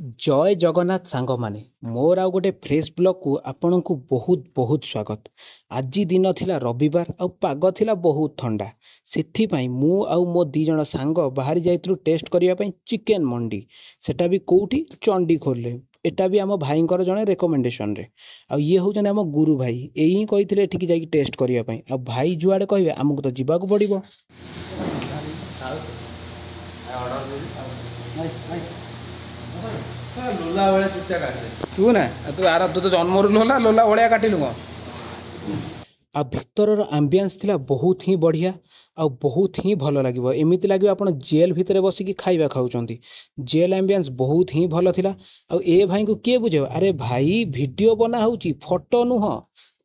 ଜୟ ଜଗନ୍ନାଥ ସାଙ୍ଗମାନେ, ମୋର ଆଉ ଗୋଟେ ଫ୍ରେଶ୍ ବ୍ଲଗ୍କୁ ଆପଣଙ୍କୁ ବହୁତ ବହୁତ ସ୍ୱାଗତ। ଆଜି ଦିନ ଥିଲା ରବିବାର ଆଉ ପାଗ ଥିଲା ବହୁତ ଥଣ୍ଡା। ସେଥିପାଇଁ ମୁଁ ଆଉ ମୋ 2 ଜଣ ସାଙ୍ଗ ବାହାରି ଯାଇଥିଲୁ ଟେଷ୍ଟ କରିବା ପାଇଁ ଚିକେନ୍ ମଣ୍ଡି। ସେଟା ବି କେଉଁଠି? ଚଣ୍ଡିଖୋଲରେ। ଏଟା ବି ଆମ ଭାଇଙ୍କର ଜଣେ ରେକମେଣ୍ଡେସନରେ। ଆଉ ଇଏ ହେଉଛନ୍ତି ଆମ ଗୁରୁ ଭାଇ, ଏଇ ହିଁ କହିଥିଲେ ଏଠିକି ଯାଇକି ଟେଷ୍ଟ କରିବା ପାଇଁ। ଆଉ ଭାଇ ଯୁଆଡ଼େ କହିବେ, ଆମକୁ ତ ଯିବାକୁ ପଡ଼ିବ। ଲୋଲା ଭଳିଆ ଚୁଟା କାଟିଲେ ତୁ ନା, ତୁ ଆର ତୁ ତ ଜନ୍ମରୁ ଲୋଲା, ଲୋଲା ଭଳିଆ କାଟିଲୁ କଣ? ଆଉ ଭିତରର ଆମ୍ବିଏନ୍ସ ଥିଲା ବହୁତ ହିଁ ବଢ଼ିଆ ଆଉ ବହୁତ ହିଁ ଭଲ ଲାଗିବ। ଏମିତି ଲାଗିବ ଆପଣ ଜେଲ୍ ଭିତରେ ବସିକି ଖାଇବା ଖାଉଛନ୍ତି। ଜେଲ୍ ଆମ୍ବିଏନ୍ସ ବହୁତ ହିଁ ଭଲ ଥିଲା। ଆଉ ଏ ଭାଇଙ୍କୁ କିଏ ବୁଝେଇବ? ଆରେ ଭାଇ, ଭିଡ଼ିଓ ବନା ହେଉଛି, ଫଟୋ ନୁହଁ।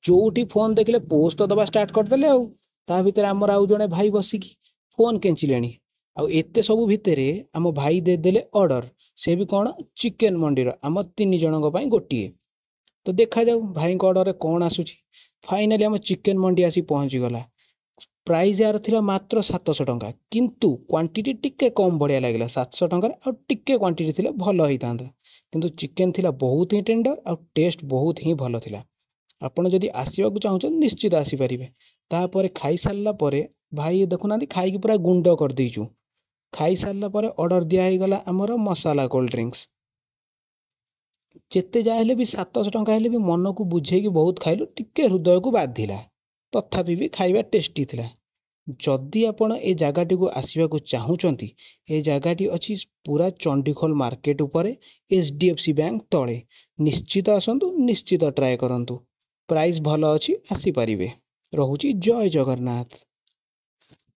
ଯେଉଁଠି ଫୋନ୍ ଦେଖିଲେ ପୋଜ୍ ତ ଦେବା ଷ୍ଟାର୍ଟ କରିଦେଲେ। ଆଉ ତା ଭିତରେ ଆମର ଆଉ ଜଣେ ଭାଇ ବସିକି ଫୋନ୍ କେଞ୍ଚିଲେଣି। ଆଉ ଏତେ ସବୁ ଭିତରେ ଆମ ଭାଇ ଦେଇଦେଲେ ଅର୍ଡ଼ର, ସେ ବି କ'ଣ? ଚିକେନ୍ ମଣ୍ଡିର, ଆମ 3 ଜଣଙ୍କ ପାଇଁ ଗୋଟିଏ। ତ ଦେଖାଯାଉ ଭାଇଙ୍କ ଅର୍ଡ଼ରରେ କ'ଣ ଆସୁଛି। ଫାଇନାଲି ଆମ ଚିକେନ୍ ମଣ୍ଡି ଆସି ପହଞ୍ଚିଗଲା। ପ୍ରାଇସ୍ ଏହାର ଥିଲା ମାତ୍ର 700 ଟଙ୍କା, କିନ୍ତୁ କ୍ୱାଣ୍ଟିଟି ଟିକେ କମ୍ ବଢ଼ିଆ ଲାଗିଲା। 700 ଟଙ୍କାରେ ଆଉ ଟିକେ କ୍ୱାଣ୍ଟିଟି ଥିଲେ ଭଲ ହେଇଥାନ୍ତା, କିନ୍ତୁ ଚିକେନ୍ ଥିଲା ବହୁତ ହିଁ ଟେଣ୍ଡର ଆଉ ଟେଷ୍ଟ ବହୁତ ହିଁ ଭଲ ଥିଲା। ଆପଣ ଯଦି ଆସିବାକୁ ଚାହୁଁଛନ୍ତି, ନିଶ୍ଚିତ ଆସିପାରିବେ। ତାପରେ ଖାଇସାରିଲା ପରେ, ଭାଇ ଦେଖୁନାହାନ୍ତି, ଖାଇକି ପୁରା ଗୁଣ୍ଡ କରିଦେଇଛୁ। ଖାଇସାରିଲା ପରେ ଅର୍ଡ଼ର ଦିଆ ହେଇଗଲା ଆମର ମସଲା କୋଲ୍ଡ ଡ୍ରିଙ୍କସ୍। ଯେତେ ଯାହା ହେଲେ ବି, 700 ଟଙ୍କା ହେଲେ ବି ମନକୁ ବୁଝେଇକି ବହୁତ ଖାଇଲୁ। ଟିକେ ହୃଦୟକୁ ବାଧିଲା, ତଥାପି ବି ଖାଇବା ଟେଷ୍ଟି ଥିଲା। ଯଦି ଆପଣ ଏ ଜାଗାଟିକୁ ଆସିବାକୁ ଚାହୁଁଛନ୍ତି, ଏ ଜାଗାଟି ଅଛି ପୁରା ଚଣ୍ଡିଖୋଲ ମାର୍କେଟ ଉପରେ, HDFC bank ତଳେ। ନିଶ୍ଚିତ ଆସନ୍ତୁ, ନିଶ୍ଚିତ ଟ୍ରାଏ କରନ୍ତୁ। ପ୍ରାଇସ୍ ଭଲ ଅଛି, ଆସିପାରିବେ। ରହୁଛି, ଜୟ ଜଗନ୍ନାଥ।